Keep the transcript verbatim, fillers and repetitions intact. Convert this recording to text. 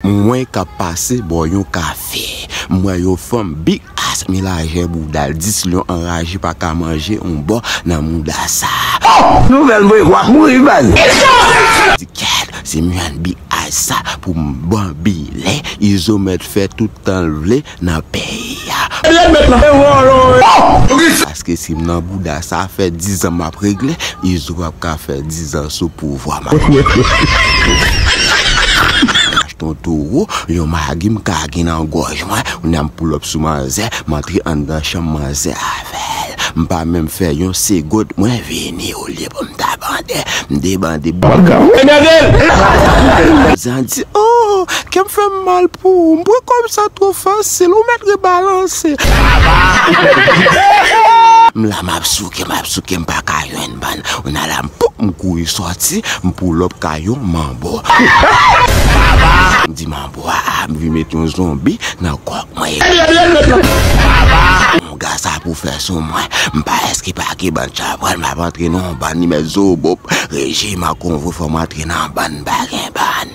Mwen k ap pase bò yon kafe. M wè yon fanm big ass, mi lajè bouda l, dis lyon anraje pa ka manje yon bò nan mouda sa. Oh! Nouvèl m voye, w ap mouri, baz. Di kèt, si m jwenn big ass sa pou m banbile, Izo mèt fè tout tan l vle nan peyi a. Paske si m nan bouda sa fè diz an m ap regle, Izo p ap ka fè diz an sou pouvwa m. Achte yon towo, yon magi m kage nan gòj mwen, kounye a m pull up sou manzè, m antre anndan chanm manzè avè l. M pa menm fè yon segond, mwen vini olye pou m ta bande, m debande. Zan di, oh, kè m fè m mal pou ou, m pran kòb sa twò fasil, ou mèt rebalanse. M la, m ap souke, m ap souke, m pa ka jwenn bann. Kounye a la, m, poup, m kouri sòti, m pull up kay yon manbo. M di manbo a, a, m vin met yon zonbi nan kò mwen. Yon gaz sa pou fè sou mwen. M pa èske pa gen bann chapwèl, m ap antre nan yon bann, li mèt zo bop. Rejim an konvo, fò m antre nan bann, m pa gen bann.